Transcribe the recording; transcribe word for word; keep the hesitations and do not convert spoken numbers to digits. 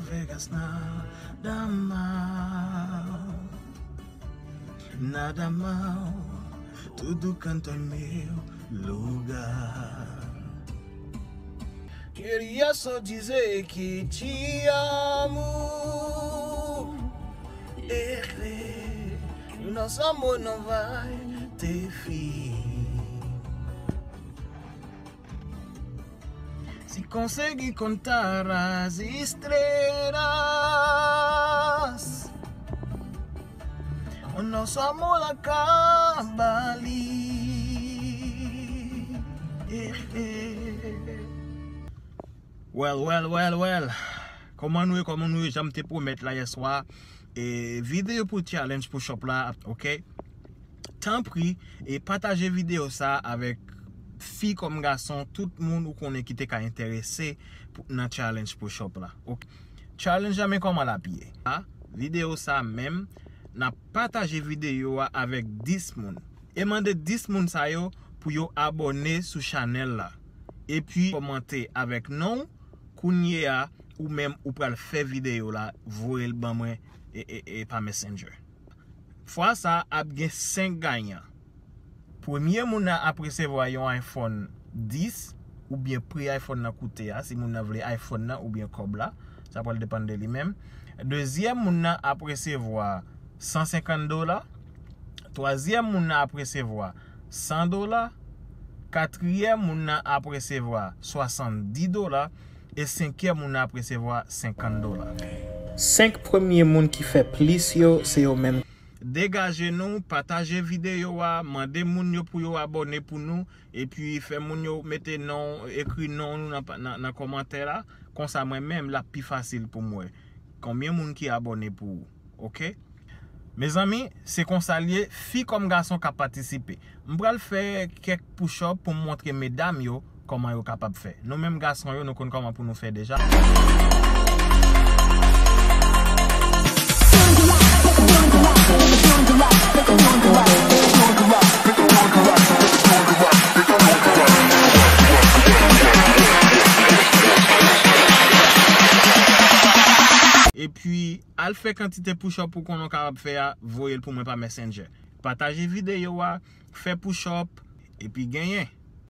Vegas, nada mal, nada mal, tudo quanto é meu lugar. Queria só dizer que te amo. Eh, eh, nosso amor não vai ter fim. Se conseguir contar as estrelas, o nosso amor acaba ali. Eh, eh. Well, well, well, well. Kòman nou ye, kòman nou ye? Jan m te pwomèt la yèswa, e, videyo pou challenge push up la, ok? Tanpri, e pataje videyo sa avèk fi kòm gason, tout moun ou konnen ki te ka enterese pou, nan challenge push up la. Ok? Challenge la, men kòman l ap ye. A, videyo sa menm, n ap pataje videyo a avèk dis moun. E mande dis moun sa yo pou yo abòne sou chanèl la. Epi kòmante avèk non w, kounye a, ou menm ou pral fè videyo la, voye l ban mwen e, e, e pa Messenger. Fwa sa ap gen senk gayan. Premye moun nan ap resevwa yon iPhone dis, oubyen pri iPhone nan koute a, si moun nan vle iPhone nan oubyen kòb la, sa pral depann de li menm. Dezyèm moun nan ap resevwa san senkant dola. Twazyèm moun nan ap resevwa san dola. Katriyèm moun nan ap resevwa swasanndis dola. E senkyèm moun nan ap resevwa senkant dola. Senk premye moun ki fè plis yo, se yo menm. Degaje nou, pataje videyo a, mande moun yo pou yo abòne pou nou, epi fè moun yo mete non, ekri non nou nan, nan, nan kòmantè la. Konsa mwen menm, l ap pi fasil pou m wè konbyen moun ki abòne pou ou. Ok? Mezanmi, se konsa l ye, fi kòm gason ka patisipe. M pral fè kèk push up pou m montre medam yo kòman yo kapab fè. Nou menm gason yo, nou konn kòman pou nou fè deja. Epi, al fè kantite push up ou konnen w kapab fè a, voye l pou mwen pa Messenger. Pataje videyo a, fè push up, epi genyen.